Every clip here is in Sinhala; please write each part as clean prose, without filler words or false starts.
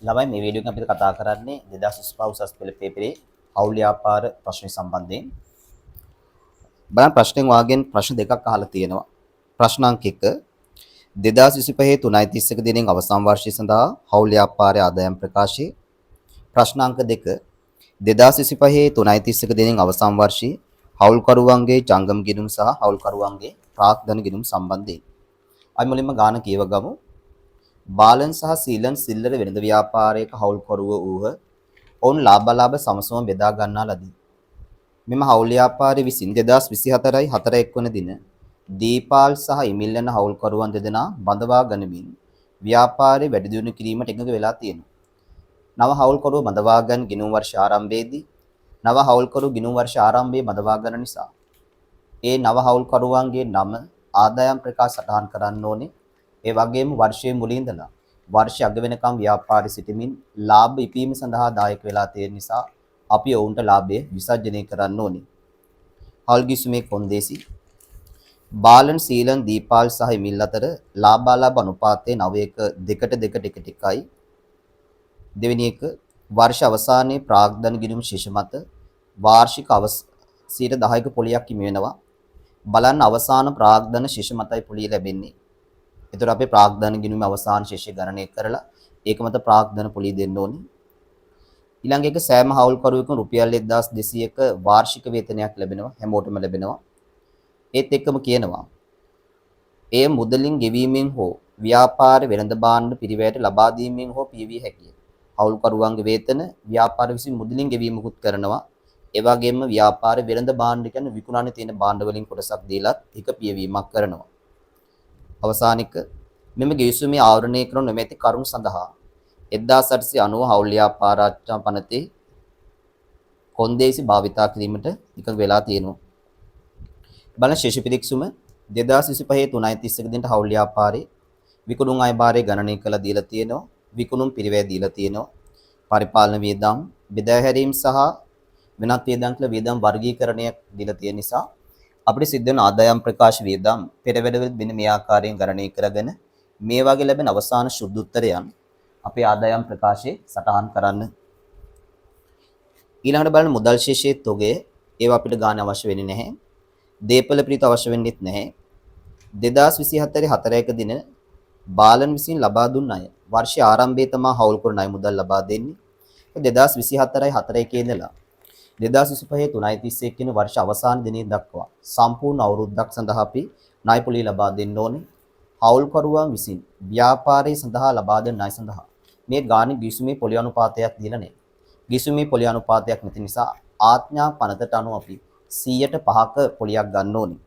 ළමයි, මේ වීඩියෝ එකෙන් අපිට කතා කරන්නේ 2025 උසස් පෙළ පේපරේ හවුල් ව්‍යාපාර ප්‍රශ්න සම්බන්ධයෙන්. බලන්න, ප්‍රශ්නෙන් වාගෙන් ප්‍රශ්න දෙකක් අහලා තියෙනවා. ප්‍රශ්න අංක 1, 2025 3.31 දිනෙන් අවසන් වර්ෂය සඳහා හවුල් ව්‍යාපාරයේ ආදායම් ප්‍රකාශය. ප්‍රශ්න අංක 2, 2025 3.31 දිනෙන් අවසන් වර්ෂයේ හවුල්කරුවන්ගේ ජංගම ගිණුම් සහ හවුල්කරුවන්ගේ ප්‍රාග්ධන ගිණුම් සම්බන්ධයෙන්. අපි මුලින්ම ගාන කියව ගමු. බාලන් සහ සීලන් සිල්ලර වෙළඳ ව්‍යාපාරයක හවුල්කරුවෝ වූහ. ඔවුන් ලාභ සමසම බෙදා ගන්නා ලදී. මෙම හවුල් ව්‍යාපාරය විසින් 2024යි 4 1 වන දින දීපාල් සහ ඉමිල් යන හවුල්කරුවන් දෙදෙනා බඳවා ගනිමින් ව්‍යාපාරය වැඩි දියුණු කිරීමට එකඟ වෙලා තියෙනවා. නව හවුල්කරුවෝ බඳවා ගන්න ගිණුම් වර්ෂ ආරම්භයේදී, නව හවුල්කරු ගිණුම් වර්ෂ ආරම්භයේ බඳවා ගන්න නිසා ඒ නව හවුල්කරුවන්ගේ නම ආදායම් ප්‍රකාශ සටහන් කරන්න ඕනේ. ඒ වගේම වර්ෂයේ මුලින් ඉඳලා වර්ෂ අග වෙනකම් ව්‍යාපාරي සිටමින් ලාභ ඉපීම සඳහා දායක වෙලා තියෙන නිසා අපි ඔවුන්ට ලාභය විසර්ජනය කරන්න ඕනේ. හවුල් ගිවිසුමේ කොන්දේසි: බාලන්, සීලන්, දීපාල් සහ එමිල් අතර ලාභාලාභ අනුපාතය 9 1 2ට 2ට 1ට 1යි. දෙවෙනි එක, වර්ෂ අවසානයේ ප්‍රාග්ධන ගිණුම් ශේෂ මත වාර්ෂික 10%ක පොලියක් හිමි වෙනවා. බලන්න, අවසාන ප්‍රාග්ධන ශේෂ මතයි පොලිය ලැබෙන්නේ. එතකොට අපි ප්‍රාග්ධන ගිණුමේ අවසාන ශේෂය ගණනය කරලා ඒක මත ප්‍රාග්ධන පොලිය දෙන්න ඕනේ. ඊළඟ එක, සෑම හවුල්කරුවෙකුම රුපියල් 1200ක වාර්ෂික වේතනයක් ලැබෙනවා. හැමෝටම ලැබෙනවා. ඒත් එක්කම කියනවා එය මුදලින් ගෙවීමෙන් හෝ ව්‍යාපාර වෙළඳ භාණ්ඩ පිරිවැයට ලබා දීමෙන් හෝ පියවිය හැකිය. හවුල්කරුවන්ගේ වේතන ව්‍යාපාර විසින් මුදලින් ගෙවීමකුත් කරනවා. ඒ වගේම ව්‍යාපාර වෙළඳ භාණ්ඩ කියන්නේ විකුණන්න තියෙන භාණ්ඩ වලින් කොටසක් දීලත් එක පියවීමක් කරනවා. අවසාන එක, මෙම ගිවිසුමේ ආවරණය කරනු නොමැති කරුණු සඳහා 1890 හවුල් ව්‍යාපාරාඥා පනතේ කොන්දේසි භාවිතා කිරීමට එකඟ වෙලා තියෙනවා. බලන්න ශේෂ පිරික්සුම. 2025 3.31 දිනට හවුල් ව්‍යාපාරේ විකුණුම් අය භාරය ගණනය කරලා දීලා තියෙනවා. විකුණුම් පිරිවැය දීලා තියෙනවා. පරිපාලන වියදම්, බෙදා හැරීම් සහ වෙනත් වියදම් කියලා වියදම් වර්ගීකරණයක් දීලා තියෙන නිසා අපිට සිද්ධ වෙන ආදායම් ප්‍රකාශ වියදම් පෙර වැඩවල මෙන්න මේ ආකාරයෙන් ගණනය කරගෙන මේ වගේ ලැබෙන අවසාන ශුද්ධ උත්තරයන් අපේ ආදායම් ප්‍රකාශයේ සටහන් කරන්න. ඊළඟට බලන්න මුදල් ශේෂයේ තොගය. ඒවා අපිට ගාන අවශ්‍ය වෙන්නේ නැහැ. දේපළ පිරිත අවශ්‍ය වෙන්නෙත් නැහැ. 2024 4 1 දින බාලන් විසින් ලබා දුන් අය වර්ෂ ආරම්භයේ තමා හවුල්කරු ණය මුදල් ලබා දෙන්නේ. 2024යි 4 1 ඉඳලා 2025 3.31 කියන වර්ෂ අවසාන දිනය දක්වා සම්පූර්ණ අවුරුද්දක් සඳහා අපි ණය පොලිය ලබා දෙන්න ඕනේ. හවුල්කරුවන් විසින් ව්‍යාපාරයේ සඳහා ලබා දෙන ණය සඳහා මේ ගානේ ගිවිසුමේ පොලි අනුපාතයක් දීලා නැහැ. ගිවිසුමේ පොලි අනුපාතයක් නැති නිසා ආඥා පනතට අනුව අපි 100ට 5ක පොලියක් ගන්න ඕනේ.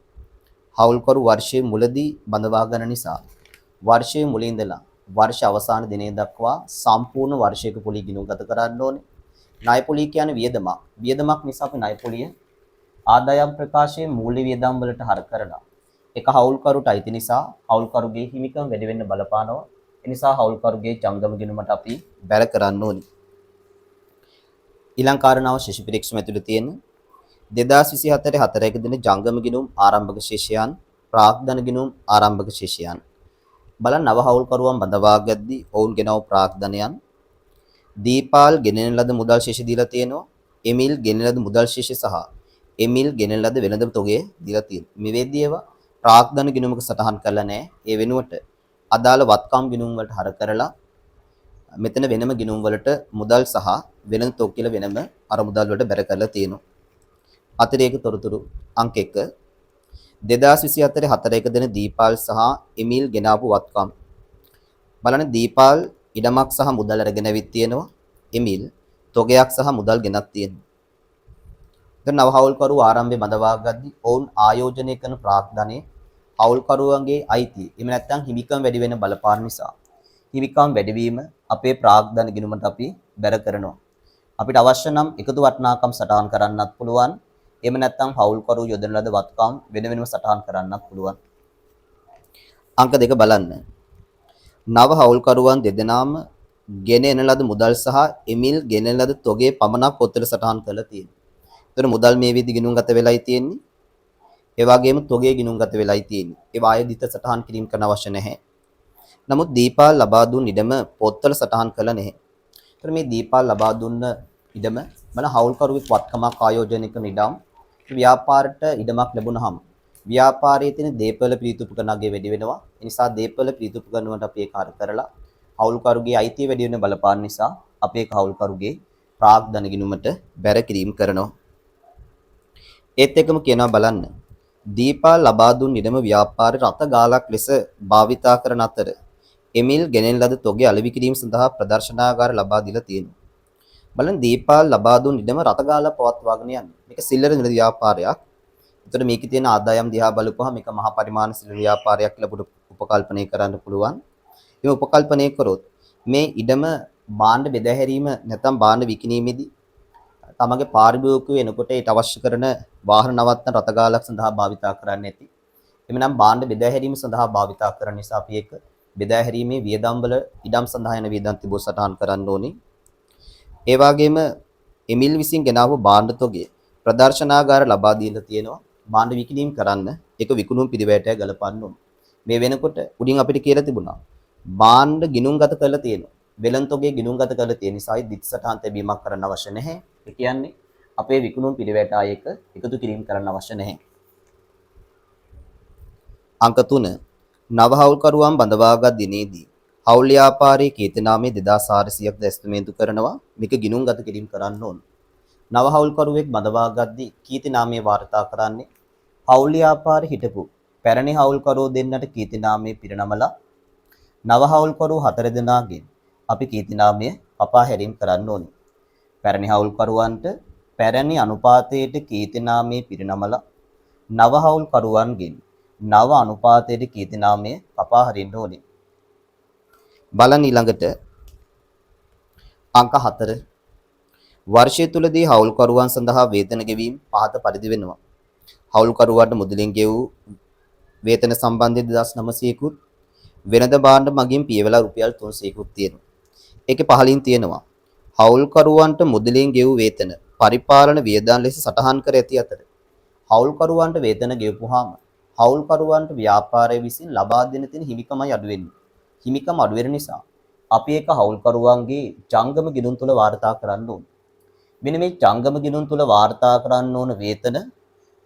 හවුල්කරු වර්ෂයේ මුලදී බඳවා ගන්න නිසා වර්ෂයේ මුලින් ඉඳලා වර්ෂ අවසාන දිනය දක්වා සම්පූර්ණ වර්ෂයක පොලි ගිණුම්ගත කරන්න ඕනේ. ණය පොලිය කියන්නේ වියදමක්. වියදමක් නිසා අපි ණය පොලිය ආදායම් ප්‍රකාශයේ මූල්‍ය වියදම් වලට හර කරලා එක හවුල්කරුට අයිති නිසා හවුල්කරුගේ හිමිකම් වැඩි වෙන්න බලපානවා. ඒ නිසා හවුල්කරුගේ ජංගම ගිණුමට අපි බැර කරන්න ඕනි. ඊළඟ කාරණාව ශේෂ පිරික්සුම ඇතුළේ තියෙන 2024 4 1 දින ජංගම ගිණුම් ආරම්භක ශේෂයන්, ප්‍රාග්ධන ගිණුම් ආරම්භක ශේෂයන්. බලන්න, නව හවුල්කරුවන් බඳවා ගද්දී ඔවුන් ගෙනව ප්‍රාග්ධනයන්. දීපාල් ගෙනෙන ලද මුදල් ශේෂ දීලා තියෙනවා. එමිල් ගෙනෙන ලද මුදල් ශේෂ සහ එමිල් ගෙනෙන ලද වෙළඳ තොගය දීලා තියෙනවා. මේ වෙද්දී ඒවා ප්‍රාග්ධන ගිණුමක සටහන් කරලා නැහැ. ඒ වෙනුවට අදාළ වත්කම් ගිණුම් වලට හර කරලා මෙතන වෙනම ගිණුම් වලට මුදල් සහ වෙළඳ තොග කියලා වෙනම අර මුදල් වලට බැර කරලා තියෙනවා. අතිරේක තොරතුරු අංක 1, 2024 4 1 දින දීපාල් සහ එමිල් ගෙනාවු වත්කම්. බලන්න, දීපාල් ඉඩමක් සහ මුදල් අරගෙන ඇවිත් තියෙනවා. එමිල් තොගයක් සහ මුදල් ගෙනත් තියෙනවා. දැන් නව හවුල්කරු ආරම්භයේ බඳවා ගද්දී ඔවුන් ආයෝජනය කරන ප්‍රාග්ධනයේ හවුල්කරුවන්ගේ අයිතිය. එහෙම නැත්නම් හිමිකම් වැඩි වෙන බලපාන නිසා හිමිකම් වැඩිවීම අපේ ප්‍රාග්ධන ගිණුමට අපි බැර කරනවා. අපිට අවශ්‍ය නම් එකතු වටිනාකම් සටහන් කරන්නත් පුළුවන්. එහෙම නැත්නම් හවුල්කරු යොදන ලද වත්කම් වෙන වෙනම සටහන් කරන්නත් පුළුවන්. අංක 2 බලන්න. නව හවුල්කරුවන් දෙදෙනාම ගෙන එන ලද මුදල් සහ එමිල් ගෙන එන ලද තොගේ පමණක් පොත්වල සටහන් කරලා තියෙනවා. එතකොට මුදල් මේ විදිහ ගිණුම්ගත වෙලයි තියෙන්නේ. ඒ වගේම තොගේ ගිණුම්ගත වෙලයි තියෙන්නේ. ඒවා ආයෙ ද්විත සටහන් කිරීම කරන්න අවශ්‍ය නැහැ. නමුත් දීපාල් ලබා දුන් ඉඩම පොත්වල සටහන් කළා නැහැ. ඒතර මේ දීපාල් ලබා දුන්න ඉඩම බලන්න හවුල්කරුවෙක් වත්කමක් ආයෝජනය කරන ඉඩම් ව්‍යාපාරට ඉඩමක් ලැබුණහම ව්‍යාපාරයේ තියෙන දේපළ පිරිතුපුකරණ අගය වැඩි වෙනවා. ඒ නිසා දේපළ පිරිතුපුකරණ වලට අපි ඒක හර කරලා හවුල්කරුගේ අයිතිය වැඩි වෙන බලපාන නිසා අපි ඒක හවුල්කරුගේ ප්‍රාග්ධන ගිණුමට බැර කිරීම කරනවා. ඒත් එක්කම කියනවා බලන්න දීපාල් ලබා දුන් ඉඩම ව්‍යාපාරේ රත ගාලක් ලෙස භාවිතා කරන අතර එමිල් ගෙනෙන ලද තොගේ අලෙවි කිරීම සඳහා ප්‍රදර්ශනාගාර ලබා දීලා තියෙනවා. බලන්න දීපාල් ලබා දුන් ඉඩම රත ගාලා පවත්වාගෙන යන්නේ. මේක සිල්ලර නිල ව්‍යාපාරයක්. එතකොට මේකේ තියෙන ආදායම් දිහා බලපුවහම මේක මහා පරිමාණ සිල්ලර ව්‍යාපාරයක් කියලා අපිට උපකල්පනය කරන්න පුළුවන්. මේ උපකල්පනය කරොත් මේ ඉඩම භාණ්ඩ බෙදා හැරීම නැත්නම් භාණ්ඩ විකිණීමේදී තමගේ පාරිභෝගිකයෝ එනකොට ඒට අවශ්‍ය කරන වාහන නවත්තන රථගාලක් සඳහා භාවිතා කරන්න ඇති. එhmenan භාණ්ඩ බෙදා හැරීම සඳහා භාවිතා කරන නිසා අපි ඒක බෙදා හැරීමේ වියදම් වල ඉඩම් සඳහා යන වියදම් තිබෝ සටහන් කරන්න ඕනේ. ඒ වගේම එමිල් විසින් ගෙනාවු භාණ්ඩ තොගය ප්‍රදර්ශනාගාර ලබා දීලා තියෙනවා. භාණ්ඩ විකිණීම් කරන්න ඒක විකුණුම් පිළිවෙලට ගලපන්න ඕනේ. මේ වෙනකොට උඩින් අපිට කියලා තිබුණා භාණ්ඩ ගිණුම්ගත කරලා තියෙනවා. වෙළඳ තොගේ ගිණුම්ගත කරලා තියෙන නිසා ද්විති සටහන් තැබීමක් කරන්න අවශ්‍ය නැහැ. ඒ කියන්නේ අපේ විකුණුම් පිළිවෙලට ආයෙ එක එකතු කිරීම කරන්න අවශ්‍ය නැහැ. අංක 3 නව හවුල්කරුවන් බඳවාගත් දිනේදී හවුල් ව්‍යාපාරයේ කීර්තිනාමය 2400ක් දැස්තුමේන්තු කරනවා. මේක ගිණුම්ගත කිරීම කරන්න ඕන. නව හවුල්කරුවෙක් බඳවාගද්දී කීර්තිනාමය වාර්තා කරන්නේ හවුල් ව්‍යාපාරේ හිටපු පැරණි හවුල්කරුවෝ දෙන්නට කීර්තිනාමය පිරිනමලා නව හවුල්කරුවෝ 4 දෙනාගෙන් අපි කීර්තිනාමය කපා හැරීම් කරන්න ඕනේ. පැරණි හවුල්කරුවන්ට පැරණි අනුපාතයට කීර්තිනාමය පිරිනමලා නව හවුල්කරුවන්ගෙන් නව අනුපාතයට කීර්තිනාමය කපා හරින්න ඕනේ. බලන්න ඊළඟට අංක 4 වර්ෂය තුලදී හවුල්කරුවන් සඳහා වේතන ගෙවීම පහත පරිදි වෙනවා. හවුල්කරුවාට මුදලින් ගෙවූ වේතන සම්බන්ධයෙන් 2900කුත් වෙනද භාණ්ඩ මගින් පියවලා රුපියල් 300කුත් තියෙනවා. ඒකේ පහලින් තියෙනවා හවුල්කරුවන්ට මුදලින් ගෙවූ වේතන පරිපාලන වියදම් ලෙස සටහන් කර ඇති අතර හවුල්කරුවන්ට වේතන ගෙවපුවාම හවුල්කරුවන්ට ව්‍යාපාරය විසින් ලබා දෙන තියෙන හිමිකමයි අඩු වෙන්නේ. හිමිකම අඩු වෙන නිසා අපි ඒක හවුල්කරුවන්ගේ ජංගම ගිණුම් තුල වාර්තා කරන්න ඕන. මෙන්න මේ ජංගම ගිණුම් තුල වාර්තා කරන්න ඕන වේතන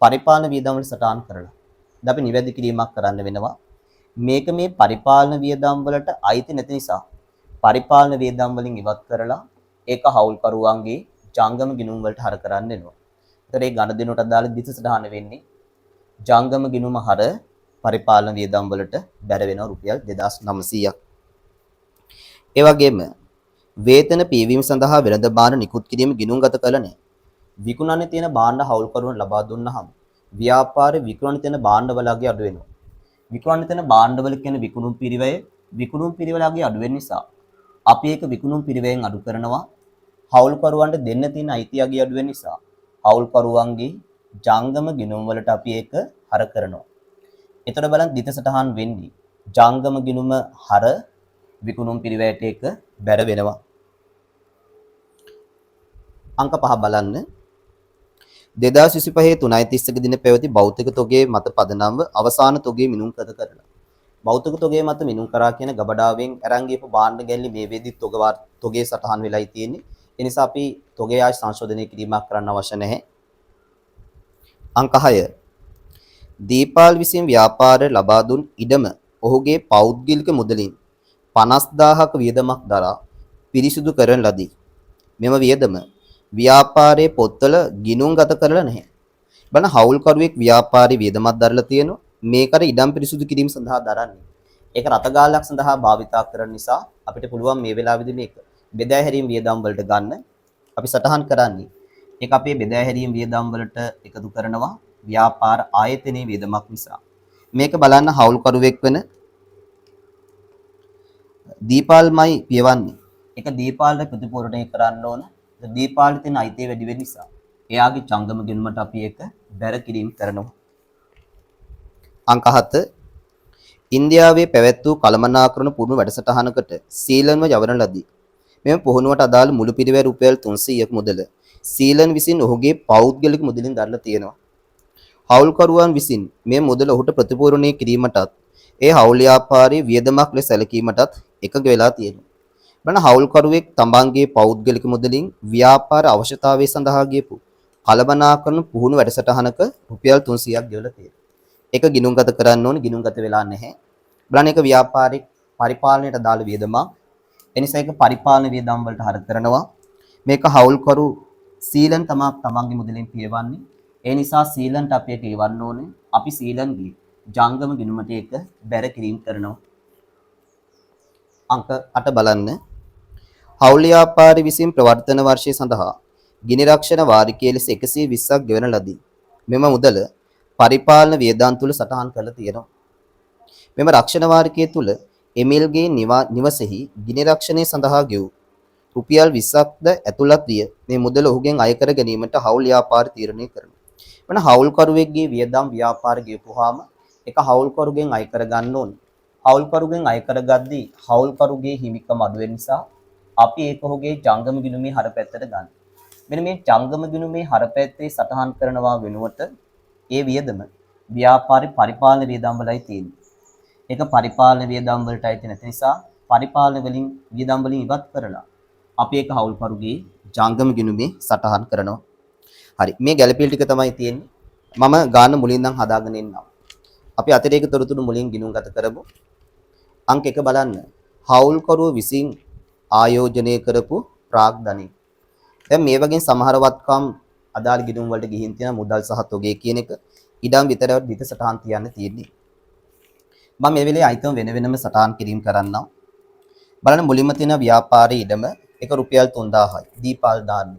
පරිපාලන වියදම් වල සටහන් කරලා. දැන් අපි නිවැරදි කිරීමක් කරන්න වෙනවා. මේක මේ පරිපාලන වියදම් වලට අයිති නැති නිසා පරිපාලන වියදම් වලින් ඉවත් කරලා ඒක හවුල්කරුවන්ගේ ජංගම ගිණුම් වලට හර කරන්න වෙනවා. ඒතර ඒ ගණදෙනුවට අදාළ ද්විති සටහන වෙන්නේ ජංගම ගිණුම හර පරිපාලන වියදම් වලට බැර වෙනවා රුපියල් 2900ක්. ඒ වගේම වේතන පියවීම සඳහා වෙළඳ භාණ්ඩ නිකුත් කිරීම ගිණුම්ගත කළ නැහැ. විකුණන්නේ තියෙන භාණ්ඩ හවුල්කරුවන් ලබා දුන්නාම ව්‍යාපාරේ විකුණන්න තියෙන භාණ්ඩවල අගය අඩු වෙනවා. විකුණන්න තියෙන භාණ්ඩවල කියන විකුණුම් පිරිවැය විකුණුම් පිරිවැය අගය අඩු වෙන නිසා අපි ඒක විකුණුම් පිරිවැයෙන් අඩු කරනවා. හවුල්කරුවන්ට දෙන්න තියෙන අයිතිය අගය අඩු වෙන නිසා හවුල්කරුවන්ගේ ජංගම ගිණුම් වලට අපි ඒක හර කරනවා. එතකොට බලන්න ද්විති සටහන් වෙන්නේ ජංගම ගිණුම හර විකුණුම් පිරිවැයට ඒක බැර වෙනවා. අංක 5 බලන්න 2025 3.31 දින පැවති භෞතික තොගේ මත පදනම්ව අවසාන තොගේ මිනුම් කර කරලා භෞතික තොගේ මත මිනුම් කරා කියන ගබඩාවෙන් අරන් ගියපු භාණ්ඩ ගැල්ලි මේ වෙද්දි තොගේ සටහන් වෙලයි තියෙන්නේ. ඒ නිසා අපි තොගේ ආයි සංශෝධනය කිරීමක් කරන්න අවශ්‍ය නැහැ. අංක 6 දීපාල් විසින් ව්‍යාපාරය ලබා දුන් ඉඩම ඔහුගේ පෞද්ගලික මුදලින් 50000ක වියදමක් දරා පිරිසිදු කරන ලදී. මෙම වියදම ව්‍යාපාරයේ පොත්වල ගිණුම්ගත කරලා නැහැ. බලන්න හවුල්කරුවෙක් ව්‍යාපාරයේ වියදමක් දරලා තියෙනවා. මේක අර ඉඩම් පිරිසිදු කිරීම සඳහා දරන්නේ. ඒක රතගාලක් සඳහා භාවිතා කරන නිසා අපිට පුළුවන් මේ වෙලාවේදී මේක බෙදා හැරීම් වියදම් වලට ගන්න. අපි සටහන් කරන්නේ ඒක අපේ බෙදා හැරීම් වියදම් වලට එකතු කරනවා ව්‍යාපාර ආයතනයේ වියදමක් නිසා. මේක බලන්න හවුල්කරුවෙක් වෙන දීපාල්මයි පියවන්නේ. ඒක දීපාල්ට ප්‍රතිපූර්ණය කරන්න ඕන. දීපාල්ට තියෙන අයිතිය වැඩි වෙන නිසා එයාගේ ජංගම ගිණුමට අපි ඒක බැර කිරීම කරනවා. අංක 7 ඉන්දියාවේ පැවැත් වූ කළමනාකරණ පුහුණු වැඩසටහනකට සීලන්ව යවන ලදී. මෙම පුහුණුවට අදාළ මුළු පිරිවැය රුපියල් 300ක් මුදල සීලන් විසින් ඔහුගේ පෞද්ගලික මුදලින් දරලා තියෙනවා. හවුල්කරුවන් විසින් මේ මුදල ඔහුට ප්‍රතිපූර්ණය කිරීමටත් ඒ හවුල් ව්‍යාපාරයේ වියදමක් ලෙස සැලකීමටත් එකඟ වෙලා තියෙනවා. බලන්න හවුල්කරුවෙක් තමන්ගේ පෞද්ගලික මුදලින් ව්‍යාපාර අවශ්‍යතාවය සඳහා ගියපු කළමනාකරන පුහුණු වැඩසටහනක රුපියල් 300ක් ගෙවලා තියෙනවා. ඒක ගිණුම්ගත කරන්න ඕනේ, ගිණුම්ගත වෙලා නැහැ. බලන්න ඒක ව්‍යාපාරික පරිපාලනයට අදාළ වියදමක්. ඒ නිසා ඒක පරිපාලන වියදම් වලට හර කරනවා. මේක හවුල්කරු සීලන් තමා තමන්ගේ මුදලින් පියවන්නේ. ඒ නිසා සීලන්ට අපි ඒක ඉවන්න ඕනේ. අපි සීලන්ගේ ජංගම ගිණුමට ඒක බැර කිරීම කරනවා. අංක 8 බලන්න. හවුල් ව්‍යාපාරි විසින් ප්‍රවර්තන වර්ෂය සඳහා ගිනි රක්ෂණ වාරිකයේ ලෙස 120ක් ගෙවන ලදී. මෙම මුදල පරිපාලන වියදම් තුල සටහන් කරලා තියෙනවා. මෙම රක්ෂණ වාරිකය තුල එමිල්ගේ නිවසෙහි ගිනි රක්ෂණය සඳහා ගෙවූ රුපියල් 20ක්ද ඇතුළත් විය. මේ මුදල ඔහුගෙන් අය කර ගැනීමට හවුල් ව්‍යාපාර තීරණය කරනවා. වෙන හවුල්කරුවෙක්ගේ වියදම් ව්‍යාපාර ගෙවපුවාම ඒක හවුල්කරුගෙන් අය කර ගන්න ඕනේ. හවුල්කරුගෙන් අය කරගද්දී හවුල්කරුගේ හිමිකම අඩු වෙන නිසා අපි ඒක ඔහුගේ ජංගම ගිණුමේ හර පැත්තට ගන්න. මෙන්න මේ ජංගම ගිණුමේ හර පැත්තේ සටහන් කරනවා වෙනුවට ඒ වියදම ව්‍යාපාරي පරිපාලන වියදම් වලයි තියෙන්නේ. ඒක පරිපාලන වියදම් වලට අයිති නැති නිසා පරිපාලන වලින් වියදම් වලින් ඉවත් කරලා අපි ඒක හවුල්කරුගේ ජංගම ගිණුමේ සටහන් කරනවා. හරි, මේ ගැළපීම් ටික තමයි තියෙන්නේ. මම ගාන මුලින් ඉඳන් හදාගෙන එන්නම්. අපි අතිරේක තොරතුරු මුලින් ගිණුම්ගත කරමු. අංක 1 බලන්න. හවුල්කරුව විසින් ආයෝජනය කරපු ප්‍රාග්ධනය. දැන් මේ වගේ සමහර වත්කම් අදාළ ගිණුම් වලට ගිහින් තියෙන මුදල් සහ තොගේ කියන එක ඉඩම් විතරව ද්විත සටහන් තියන්න තියෙන්නේ. මම මේ වෙලේ අයිතම් වෙන වෙනම සටහන් කිරීම කරන්නම්. බලන්න මුලින්ම තියෙන ව්‍යාපාරයේ ඉඩම ඒක රුපියල් 3000යි. දීපාල් දාන්න.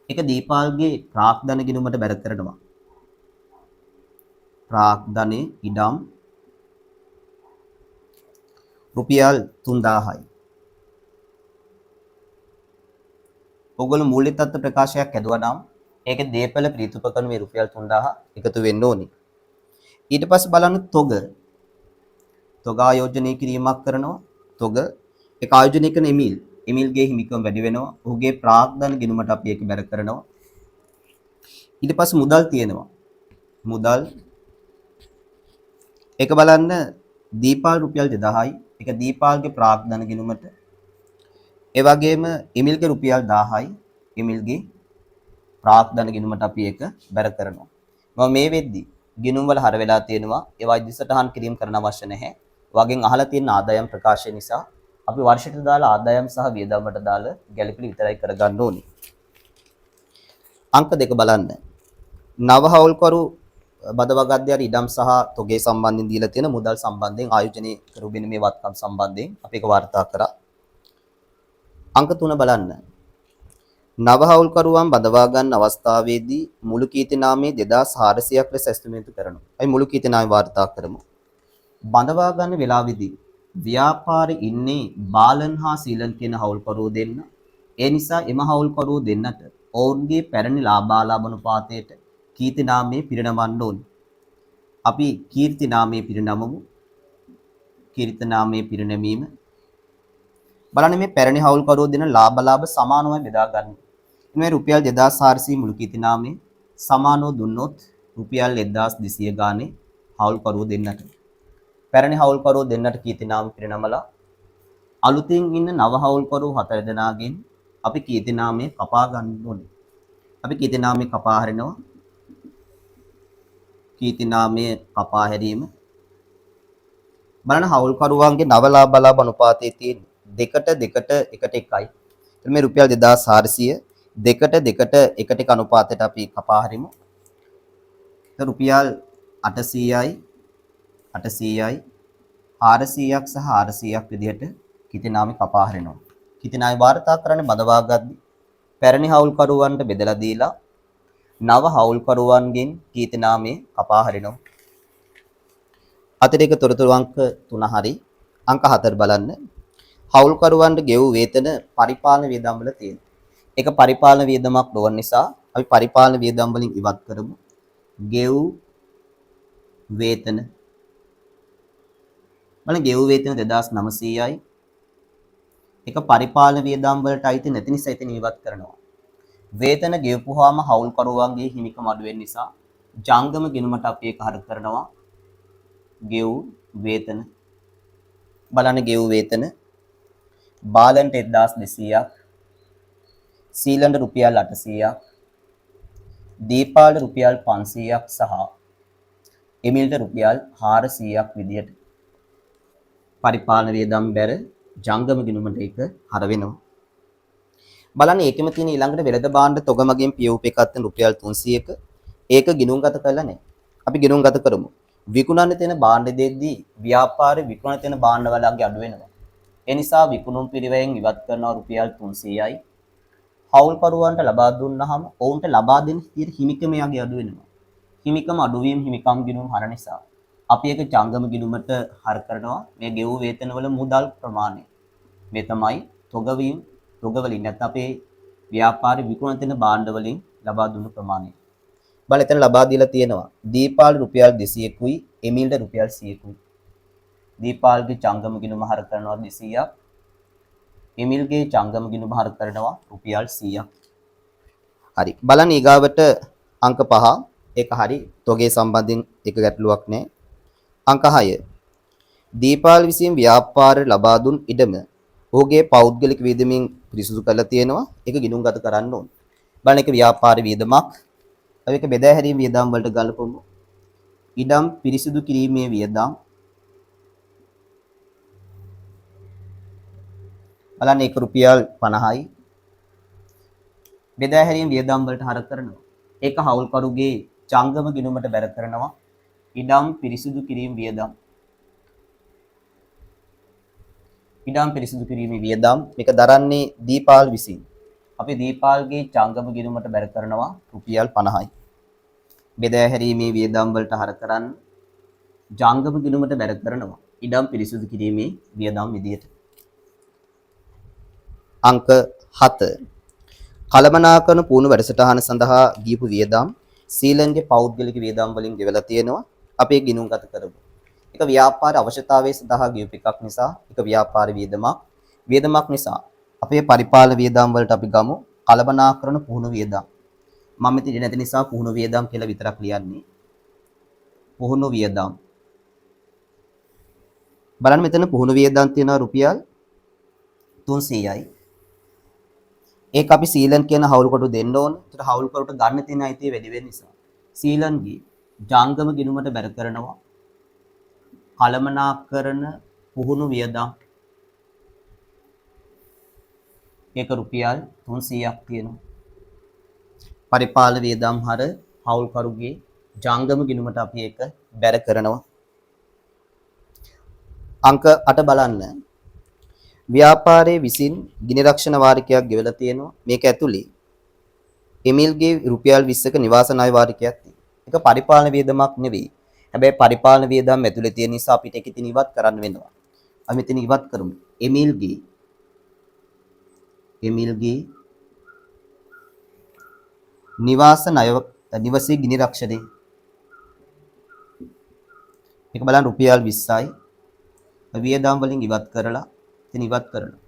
ඒක දීපාල්ගේ ප්‍රාග්ධන ගිණුමට බැර කරනවා. ප්‍රාග්ධනේ ඉඩම් රුපියල් 3000යි. ඔයගොල්ලෝ මූල්‍ය තත්ත්ව ප්‍රකාශයක් හැදුවා නම් ඒකේ දීපල ප්‍රීතිඋපකරණ මේ රුපියල් 3000 එකතු වෙන්න ඕනේ. ඊට පස්සේ බලන්න තොග. තොග ආයෝජනය කිරීමක් කරනවා. තොග ඒක ආයෝජනය කරන එමිල්. එමිල්ගේ හිමිකම වැඩි වෙනවා. ඔහුගේ ප්‍රාග්ධන ගිණුමට අපි ඒක බැර කරනවා. ඊට පස්සේ මුදල් තියෙනවා. මුදල් ඒක බලන්න දීපාල් රුපියල් 2000යි. ඒක දීපාල්ගේ ප්‍රාග්ධන ගිණුමට. ඒ වගේම එමිල්ගේ රුපියල් 1000යි. එමිල්ගේ ප්‍රාග්ධන ගිණුමට අපි ඒක බැර කරනවා. මම මේ වෙද්දි ගිණුම් වල හර වෙලා තියෙනවා. ඒවා ඉදිසටහන් කිරීම කරන්න අවශ්‍ය නැහැ. වගෙන් අහලා තියෙන ආදායම් ප්‍රකාශය නිසා අපි වර්ෂයට දාලා ආදායම් සහ වියදම් වලට දාලා ගැළපිලි විතරයි කරගන්න ඕනේ. අංක 2 බලන්න. නව හවුල්කරු බද වගද්දී අර ඉඩම් සහ තොගේ සම්බන්ධයෙන් දීලා තියෙන මුදල් සම්බන්ධයෙන් ආයෝජනය කරු මේ වත්කම් සම්බන්ධයෙන් අපි ඒක වාර්තා කරා. අංක 3 බලන්න. නව හවුල්කරුවන් බඳවා ගන්න අවස්ථාවේදී මුළු කීර්ති නාමයේ 2400ක් ලෙස ඇස්තමේන්තු කරනවා. අපි මුළු කීර්ති නාමය වාර්තා කරමු. බඳවා ගන්න වෙලාවේදී ව්‍යාපාරේ ඉන්නේ බාලන් හා සීලන් කියන හවුල්කරුවෝ දෙන්න. ඒ නිසා එම හවුල්කරුවෝ දෙන්නට ඔවුන්ගේ පැරණි ලාභාලාභ අනුපාතයට කීර්ති නාමයේ පිරිනමන්න ඕනේ. අපි කීර්ති නාමයේ පිරිනමමු. කීර්ති නාමයේ පිරිනැමීම. බලන්න මේ පැරණි හවුල්කරුවෝ දෙන ලාභාලාභ සමානවයි බෙදා ගන්න. මේ රුපියල් 2400 මුළු කීර්ති නාමයේ සමානව දුන්නොත් රුපියල් 1200 ගානේ හවුල්කරුවෝ දෙන්නට. පැරණි හවුල්කරුවෝ දෙන්නට කීර්ති නාම පිරිනමලා අලුතින් ඉන්න නව හවුල්කරුවෝ 4 දෙනාගෙන් අපි කීර්ති නාමය කපා ගන්න ඕනේ. අපි කීර්ති නාමය කපා හරිනවා. කීර්ති නාමය කපා හැරීම. බලන්න හවුල්කරුවන්ගේ නව ලාභ අනුපාතයේ තියෙන 2ට 2ට 1ට 1යි. මේ රුපියල් 2400 2ට 2ට 1ට 1 අනුපාතයට අපි කපා හරිමු. රුපියල් 800යි 800යි 400ක් සහ 400ක් විදිහට කීර්ති නාමය කපා හරිනවා. කීර්ති නාමය වාර්තා කරන්නේ බඳවා ගද්දි පැරණි හවුල්කරුවන්ට බෙදලා දීලා නව හවුල්කරුවන්ගෙන් කීර්ති නාමය කපා හරිනවා. අතිරේක තොරතුරු අංක 3 හරි අංක 4 බලන්න. හවුල්කරුවන්ට ගෙවූ වේතන පරිපාලන වියදම් වල තියෙනවා. ඒක පරිපාලන වියදමක් නොවන නිසා අපි පරිපාලන වියදම් වලින් ඉවත් කරමු. ගෙවූ වේතන බලන්න ගෙවූ වේතන 2900යි. ඒක පරිපාලන වියදම් වලට අයිති නැති නිසා ඉතින් ඉවත් කරනවා. වේතන ගෙවපුවාම හවුල්කරුවන්ගේ හිමිකම අඩු වෙන නිසා ජංගම ගිණුමට අපි ඒක හර කරනවා. ගෙවූ වේතන බලන්න ගෙවූ වේතන බාලන්ට 1200ක්, සීලන්ට රුපියල් 800ක්, දීපාලට රුපියල් 500ක් සහ එමිල්ට රුපියල් 400ක් විදියට පරිපාලන වියදම් බැර ජංගම ගිණුමට ඒක හර වෙනවා. බලන්න ඒකෙම තියෙන ඊළඟට වෙළඳ භාණ්ඩ තොග මගින් පියවූප එකක් තියෙන රුපියල් 300ක. ඒක ගිණුම්ගත කරලා නැහැ. අපි ගිණුම්ගත කරමු. විකුණන්න තියෙන භාණ්ඩ දෙද්දී ව්‍යාපාරේ විකුණන්න තියෙන භාණ්ඩ වලගේ අඩු වෙනවා. ඒ නිසා විකුණුම් පිරිවැයෙන් ඉවත් කරනවා රුපියල් 300යි. හවුල්කරුවන්ට ලබා දුන්නාම ඔවුන්ට ලබා දෙන තියෙන හිමිකම යගේ අඩු වෙනවා. හිමිකම අඩුවීම හිමිකම් ගිණුම් හර නිසා අපි ඒක ජංගම ගිණුමට හර කරනවා මේ ගෙවූ වේතනවල මුදල් ප්‍රමාණය. මේ තමයි තොගවීම තොග වලින් නැත්නම් අපේ ව්‍යාපාරේ විකුණන තියෙන භාණ්ඩ වලින් ලබා දුන්නු ප්‍රමාණය. බලන්න එතන ලබා දීලා තියෙනවා දීපාල් රුපියල් 200කුයි එමිල්ට රුපියල් 100කුයි. දීපාල්ගේ ජංගම ගිණුම හර කරනවා 200ක්. එමිල්ගේ ජංගම ගිණුම හර කරනවා රුපියල් 100ක්. හරි. බලන්න ඊගාවට අංක 5. ඒක හරි. තොගේ සම්බන්ධයෙන් එක ගැටලුවක් නෑ. අංක 6. දීපාල් විසින් ව්‍යාපාරයට ලබා දුන් ඉඩම ඔහුගේ පෞද්ගලික වියදමින් පිරිසුදු කරලා තියෙනවා. ඒක ගිණුම්ගත කරන්න ඕන. බලන්න ඒක ව්‍යාපාර වියදමක්. අපි ඒක බෙදා හැරීම වියදම් වලට ගලපමු. ඉඩම් පිරිසිදු කිරීමේ වියදම්. බලන්න ඒක රුපියල් 50යි. බෙදා හැරීම වියදම් වලට හර කරනවා. ඒක හවුල්කරුගේ ජංගම ගිණුමට බැර කරනවා. ඉඩම් පිරිසිදු කිරීම වියදම්. ඉඩම් පිරිසිදු කිරීමේ වියදම් මේක දරන්නේ දීපාල් විසින්. අපි දීපාල්ගේ ජංගම ගිණුමට බැර කරනවා රුපියල් 50යි. බෙදා හැරීමේ වියදම් වලට හර කරන්න ජංගම ගිණුමට බැර කරනවා ඉඩම් පිරිසිදු කිරීමේ වියදම් විදියට. අංක 7. කළමනාකරන පුහුණු වැඩසටහන සඳහා ගියපු වියදම් සීලන්ගේ පෞද්ගලික වියදම් වලින් ගෙවලා තියෙනවා. අපි ඒක ගිණුම්ගත කරමු. ඒක ව්‍යාපාර අවශ්‍යතාවය සඳහා ගියපු එකක් නිසා ඒක ව්‍යාපාර වියදමක්. වියදමක් නිසා අපේ පරිපාලන වියදම් වලට අපි ගමු කළමනාකරන පුහුණු වියදම්. මම මෙතන ඉඳ නැති නිසා පුහුණු වියදම් කියලා විතරක් ලියන්නේ. පුහුණු වියදම්. බලන්න මෙතන පුහුණු වියදම් තියෙනවා රුපියල් 300යි. ඒක අපි සීලන් කියන හවුල් කොටු දෙන්න ඕන. ඒතර හවුල් කොටුට ගන්න තියෙන අයිතිය වැඩි වෙන නිසා සීලන්ගේ ජංගම ගිණුමට බැර කරනවා කළමනාකරන පුහුණු වියදම්. ඒක රුපියල් 300ක් තියෙනවා. පරිපාලන වියදම් හර හවුල්කරුගේ ජංගම ගිණුමට අපි ඒක බැර කරනවා. අංක 8 බලන්න. ව්‍යාපාරයේ විසින් ගිනි රක්ෂණ වාරිකයක් ගෙවලා තියෙනවා. මේක ඇතුලේ එමිල්ගේ රුපියල් 20ක නිවාස ණය වාරිකයක් තියෙනවා. ඒක පරිපාලන වියදමක් නෙවෙයි. හැබැයි පරිපාලන වියදම් ඇතුලේ තියෙන නිසා අපිට ඒක ඉතින් ඉවත් කරන්න වෙනවා. අපි මෙතන ඉවත් කරමු. එමිල්ගේ නිවාස ණය නිවසේ ගිනි රක්ෂණය. මේක බලන්න රුපියල් 20යි. වියදම් වලින් ඉවත් කරලා ඉතින් ඉවත් කරනවා.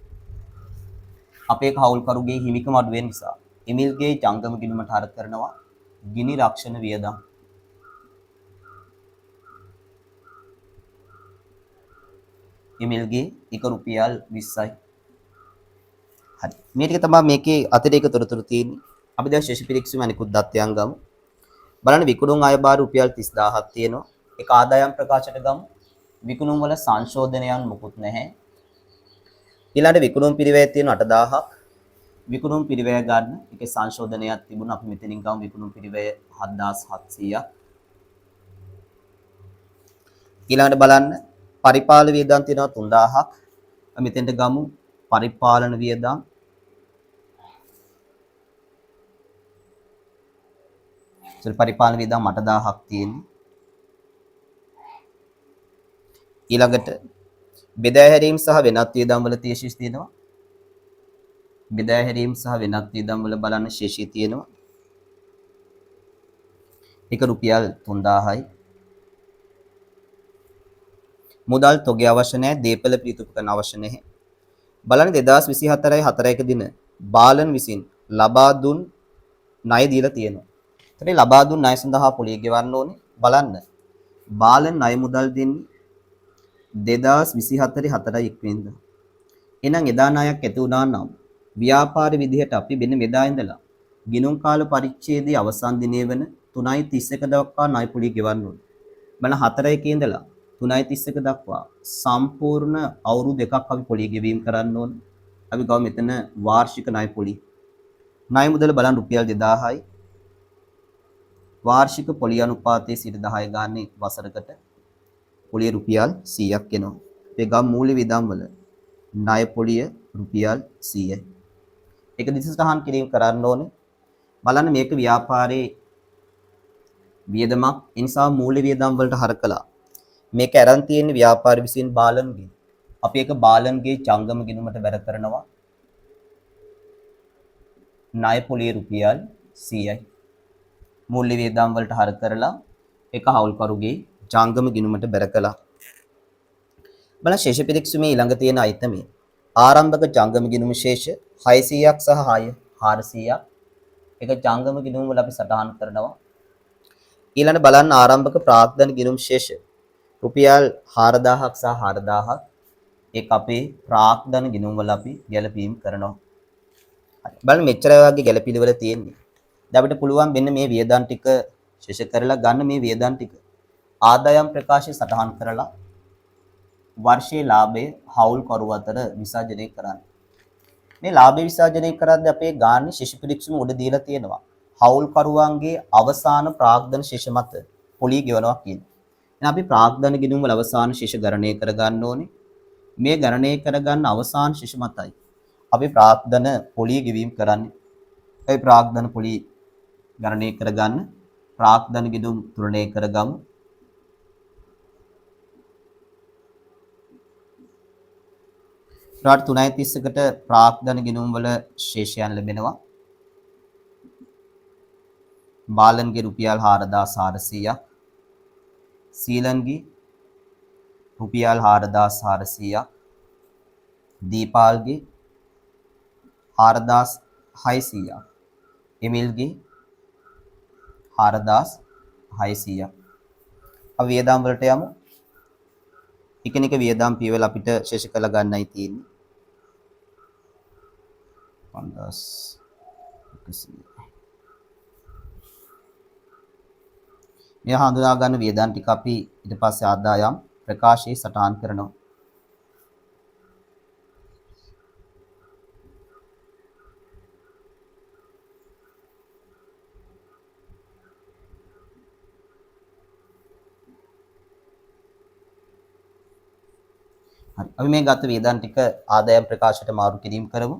අපේ හවුල්කරුගේ හිමිකම අඩු වෙන නිසා එමිල්ගේ ජංගම ගිණුමට හර කරනවා ගිනි රක්ෂණ වියදම්. එමිල්ගේ එක රුපියල් 20යි. හරි. මේ ටික තමයි මේකේ අතිරේක තොරතුරු තියෙන්නේ. අපි දැන් ශේෂ පිරික්සීම අනිකුත් දත්තයන් ගමු. බලන්න විකුණුම් අයභාර රුපියල් 30000ක් තියෙනවා. ඒක ආදායම් ප්‍රකාශයට ගමු. විකුණුම් වල සංශෝධනයන් මොකුත් නැහැ. ඊළඟට විකුණුම් පිරිවැය තියෙන 8000ක්. විකුණුම් පිරිවැය ගන්න ඒකේ සංශෝධනයක් තිබුණා. අපි මෙතනින් ගමු විකුණුම් පිරිවැය 7700ක්. ඊළඟට බලන්න පරිපාලන වියදම් තියෙනවා 3000ක්. අපි මෙතෙන්ට ගමු පරිපාලන වියදම්. සෝරි පරිපාලන වියදම් 8000ක් තියෙන්නේ. ඊළඟට බෙදා හැරීම් සහ වෙනත් වියදම් වල තියෙන ශේෂ තියෙනවා. බෙදා හැරීම් සහ වෙනත් වියදම් වල බලන්න ශේෂය තියෙනවා. ඒක රුපියල් 3000යි. මුදල් තොගය අවශ්‍ය නැහැ. දීපල ප්‍රීතිඋපකරණ අවශ්‍ය නැහැ. බලන්න 2024 4 දින බාලන් විසින් ලබා දුන් ණය දීලා තියෙනවා. එතන ලබා දුන් ණය සඳහා පොලිය ගෙවන්න ඕනේ. බලන්න බාලන් ණය මුදල් දෙන්නේ 2024 4 වෙනිදා. එහෙනම් එදා ණයක් ඇති වුණා නම් ව්‍යාපාර විදිහට අපි මෙන්න මෙදා ඉඳලා ගිණුම් කාල පරිච්ඡේදයේ අවසන් දිනය වෙන 3.31 දක්වා ණය පොලිය ගෙවන්න ඕනේ. බලන්න 4 ඉඳලා 3.31 දක්වා සම්පූර්ණ අවුරුදු දෙකක් අපි පොලිය ගෙවීම කරන්න ඕනේ. අපි ගමු මෙතන වාර්ෂික ණය පොලිය. ණය මුදල බලන්න රුපියල් 2000යි. වාර්ෂික පොලිය අනුපාතයේ 10% ගානේ වසරකට පොලිය රුපියල් 100ක් එනවා. මේ ගම් මූල්‍ය වියදම් වල ණය පොලිය රුපියල් 100යි. ඒක දිස සටහන් කිරීම කරන්න ඕනේ. බලන්න මේක ව්‍යාපාරයේ වියදමක්. ඒ නිසා මූල්‍ය වියදම් වලට හරකලා මේක අරන් තියෙන ව්‍යාපාර විසින් බාලන්ගේ. අපි ඒක බාලන්ගේ ජංගම ගිණුමට බැර කරනවා. ණය පොලිය රුපියල් 100යි. මූල්‍ය වියදම් වලට හර කරලා ඒක හවුල්කරුගේ ජංගම ගිණුමට බැර කළා. බලන්න ශේෂ පිරික්සුමේ ඊළඟ තියෙන අයිතමේ ආරම්භක ජංගම ගිණුම ශේෂ 600ක් සහ 400ක්. ඒක ජංගම ගිණුම වල අපි සටහන් කරනවා. ඊළඟ බලන්න ආරම්භක ප්‍රාග්ධන ගිණුම් ශේෂ රුපියල් 4000ක් සහ 4000ක්. ඒක අපේ ප්‍රාග්ධන ගිණුම් වල අපි ගැලපීම් කරනවා. හරි. බලන්න මෙච්චර වගේ ගැලපිලිවල තියෙන්නේ. දැන් අපිට පුළුවන් මෙන්න මේ වියදම් ටික ශේෂ කරලා ගන්න මේ වියදම් ටික ආදායම් ප්‍රකාශය සටහන් කරලා වර්ෂයේ ලාභය හවුල් කරු අතර විසර්ජනය කරන්න. මේ ලාභය විසර්ජනය කරද්දී අපේ ගානේ ශේෂ පිරික්සුම උඩ දීලා තියෙනවා. හවුල් කරුවන්ගේ අවසාන ප්‍රාග්ධන ශේෂ මත පොලිය ගෙවනවා කියන. එහෙනම් අපි ප්‍රාග්ධන ගිණුම් වල අවසාන ශේෂ ගණනය කරගන්න ඕනේ. මේ ගණනය කරගන්න අවසාන ශේෂ මතයි අපි ප්‍රාග්ධන පොලිය ගෙවීම කරන්නේ. ඒ ප්‍රාග්ධන පොලිය ගණනය කරගන්න ප්‍රාග්ධන ගිණුම් තුලණය කරගමු. රාට 3.31ට ප්‍රාග්ධන ගිණුම් වල ශේෂයන් ලැබෙනවා. බාලන්ගේ රුපියල් 4400ක්, සීලන්ගේ රුපියල් 4400ක්, දීපාල්ගේ 4600ක්, එමිල්ගේ 4600ක්. අපි වියදම් වලට යමු. එකිනෙක වියදම් පියවල අපිට ශේෂ කරලා ගන්නයි තියෙන්නේ. 5100. මේ හඳුනා ගන්න වියදම් ටික අපි ඊට පස්සේ ආදායම් ප්‍රකාශයේ සටහන් කරනවා. හරි. අපි මේ ගත වියදම් ටික ආදායම් ප්‍රකාශයට මාරු කිරීම කරමු.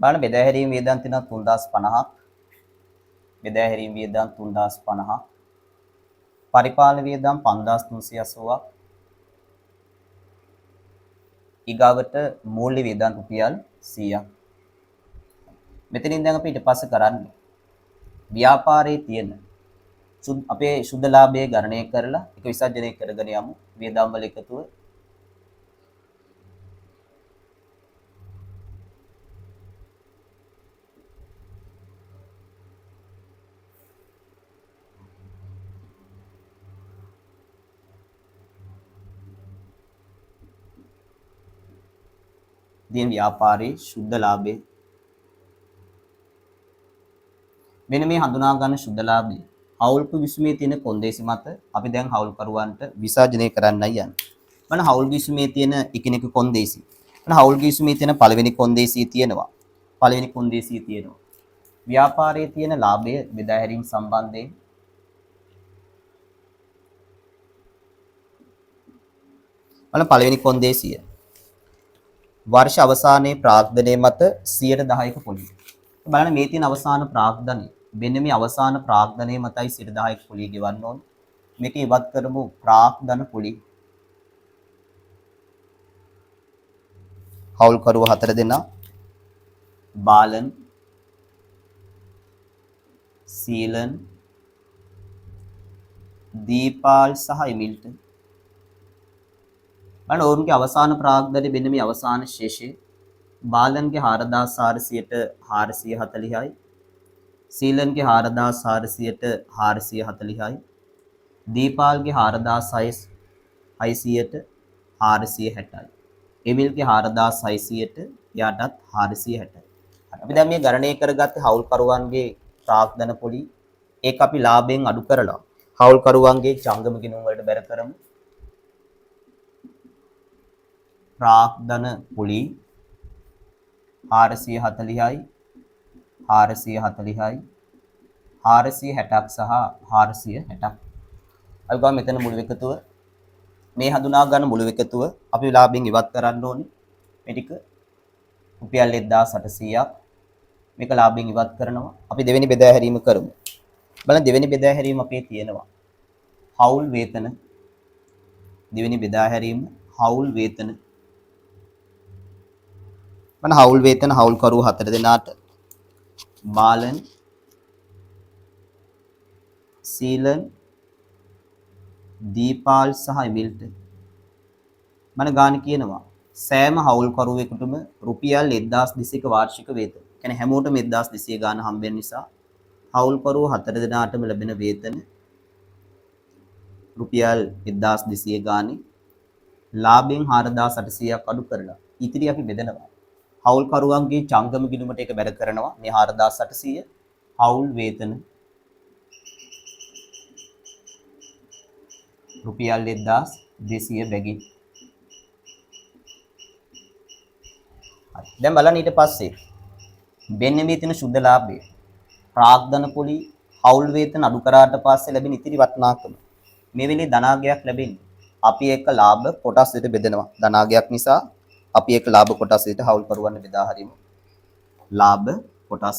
බලන්න බෙදා හැරීම වියදම් තියෙනවා 3050ක්. බෙදා හැරීම වියදම් 3050ක්. පරිපාලන වියදම් 5380ක්. ඊගාවට මූල්‍ය වියදම් රුපියල් 100ක්. මෙතනින් දැන් අපි ඊට පස්සේ කරන්නේ ව්‍යාපාරයේ තියෙන අපේ සුද්ධ ලාභය ගණනය කරලා ඒක විසර්ජනය කරගෙන යමු වියදම් වල එකතුව. දින ව්‍යාපාරයේ සුද්ධ ලාභය මෙන්න මේ හඳුනා ගන්න සුද්ධ ලාභය හවුල්කු විසුමේ තියෙන කොන්දේසි මත අපි දැන් හවුල්කරුවන්ට විසර්ජනය කරන්නයි යන්නේ. බලන්න හවුල් විසුමේ තියෙන එකිනෙක කොන්දේසි. බලන්න හවුල් විසුමේ තියෙන පළවෙනි කොන්දේසිය තියෙනවා. පළවෙනි කොන්දේසිය තියෙනවා. ව්‍යාපාරයේ තියෙන ලාභය බෙදා හැරීම සම්බන්ධයෙන් බලන්න පළවෙනි කොන්දේසිය. වර්ෂ අවසානයේ ප්‍රාග්ධනය මත 10%ක පොලිය. බලන්න මේ තියෙන අවසාන ප්‍රාග්ධනය. මෙන්න මේ අවසාන ප්‍රාග්ධනය මතයි 10%ක පොලිය ගෙවන්න ඕන. මේක ඉවත් කරමු ප්‍රාග්ධන පොලිය. හවුල්කරුව 4 දෙනා. බාලන්, සීලන්, දීපාල් සහ එමිල්ට. බලන්න ඔවුන්ගේ අවසාන ප්‍රාග්ධනය මෙන්න මේ අවසාන ශේෂය. බාලන්ගේ 4400ට 440යි. සීලන්ගේ 4400ට 440යි. දීපාල්ගේ 4600ට 460යි. එමිල්ගේ 4600ට එයාටත් 460යි. අපි දැන් මේ ගණනය කරගත්තේ හවුල්කරුවන්ගේ ප්‍රාග්ධන පොලි. ඒක අපි ලාභයෙන් අඩු කරලා හවුල්කරුවන්ගේ ජංගම ගිණුම් වලට බැර කරමු. ප්‍රාග්ධන පොලි 440යි 440යි 460ක් සහ 460ක්. අපි ගමු මෙතන මුළු එකතුව. මේ හඳුනා ගන්න මුළු එකතුව අපි ලාභයෙන් ඉවත් කරන්න ඕනේ. මේ ටික රුපියල් 1800ක් මේක ලාභයෙන් ඉවත් කරනවා. අපි දෙවෙනි බෙදා හැරීම කරමු. බලන්න දෙවෙනි බෙදා හැරීම අපේ තියෙනවා. හවුල් වේතන දෙවෙනි බෙදා හැරීම හවුල් වේතන. බලන්න හවුල් වේතන හවුල්කරුවෝ 4 දෙනාට බාලන් සීලන් දීපාල් සහ එමිල්ට. මන ගාන කියනවා සෑම හවුල්කරුවෙකුටම රුපියල් 1200ක වාර්ෂික වේතන. කියන්නේ හැමෝටම 1200 ගාන හම්බෙන නිසා හවුල්කරුවෝ 4 දෙනාටම ලැබෙන වේතන රුපියල් 1200 ගානේ ලාභයෙන් 4800ක් අඩු කරලා ඉතිරි අපි බෙදනවා. හවුල්කරුවන්ගේ ජංගම ගිණුමට ඒක වැඩ කරනවා. මේ 4800 හවුල් වේතන රුපියල් 1200 බැගින්. හරි. දැන් බලන්න ඊට පස්සේ මෙන්න මේ තියෙන සුද්ධ ලාභය ප්‍රාග්ධන පොලි හවුල් වේතන අඩු කරාට පස්සේ ලැබෙන ඉතිරි වටිනාකම මේ වෙලේ ධනාගයක් ලැබෙන්නේ. අපි එක ලාභ කොටස් දෙකට බෙදනවා. ධනාගයක් නිසා අපි එක ලාභ කොටස් දෙකට හවුල්කරුවන් බෙදා හරිමු. ලාභ කොටස්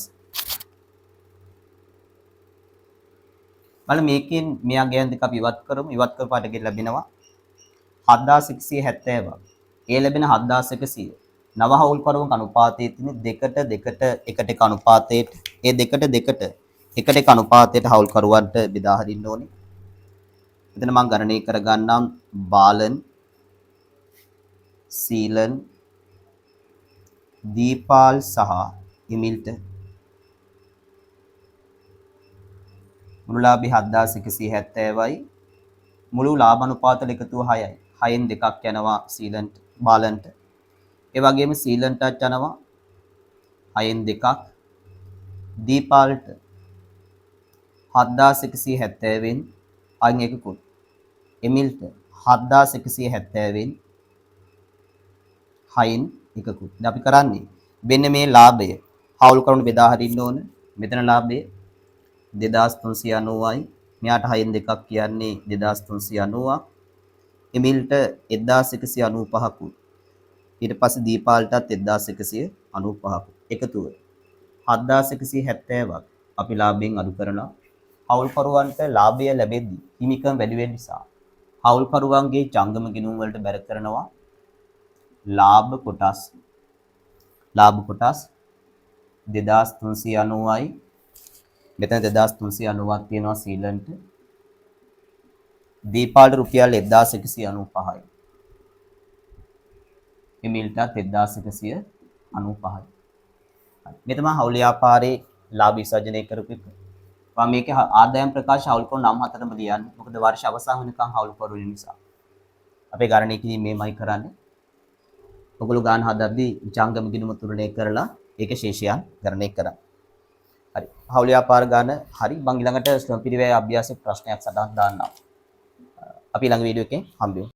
බලන්න මේකෙන් මේ අගයන් දෙක අපි ඉවත් කරමු. ඉවත් කරපාට ගෙ ලැබෙනවා 7170ක්. ඒ ලැබෙන 7100 නව හවුල්කරුවන් අනුපාතයේ තියෙන දෙකට දෙකට එකට එක අනුපාතයට ඒ දෙකට දෙකට එකට එක අනුපාතයට හවුල්කරුවන්ට බෙදා හරින්න ඕනේ. මෙතන මම ගණනය කරගන්නම් බාලන් සීලන් දීපාල් සහ එමිල්ට මුළු ලාභය 7170යි. මුළු ලාභ අනුපාත එකතුව 6යි. 6න් දෙකක් යනවා සීලන්ට බාලන්ට. ඒ වගේම සීලන්ටත් යනවා 6න් දෙකක්. දීපාල්ට 7170න් අයින් එකකුත්. එමිල්ට 7170න් 6න් එකකුත්. දැන් අපි කරන්නේ මෙන්න මේ ලාභය හවුල් කරුණු බෙදා හරින්න ඕන. මෙතන ලාභය 2390යි. මෙයාට 6න් දෙකක් කියන්නේ 2390ක්. එමිල්ට 1195කුත්. ඊට පස්සේ දීපාල්ටත් 1195කුත්. එකතුව 7170ක් අපි ලාභයෙන් අඩු කරනවා. හවුල්කරුවන්ට ලාභය ලැබෙද්දී හිමිකම් වැඩි වෙන නිසා හවුල්කරුවන්ගේ ජංගම ගිණුම් වලට බැර කරනවා ලාභ කොටස්. ලාභ කොටස් 2390යි. මෙතන 2390ක් තියෙනවා සීලන්ට. දීපාල්ට රුපියල් 1195යි. එමිල්ටත් 1195යි. මේ තමයි හවුල් ව්‍යාපාරයේ ලාභ විසර්ජනය කරපු එක. මම මේකේ ආදායම් ප්‍රකාශ හවුල්කරු නම් හතරම ලියන්නේ. මොකද වර්ෂ අවසන් වෙනකන් හවුල්කරු වෙන නිසා. අපේ ගණනය කිරීම මේමයි කරන්නේ. ඔගොල්ලෝ ගාන හදද්දී ජංගම ගිණුම තුලණය කරලා ඒකේ ශේෂයන් ගණනය කරන්න. හරි. හවුල් ව්‍යාපාර ගාන හරි. මං ඊළඟට ශ්‍රම පිරිවැය අභ්‍යාසයේ ප්‍රශ්නයක් සටහන් දාන්නම්. අපි ඊළඟ වීඩියෝ එකෙන් හම්බෙමු.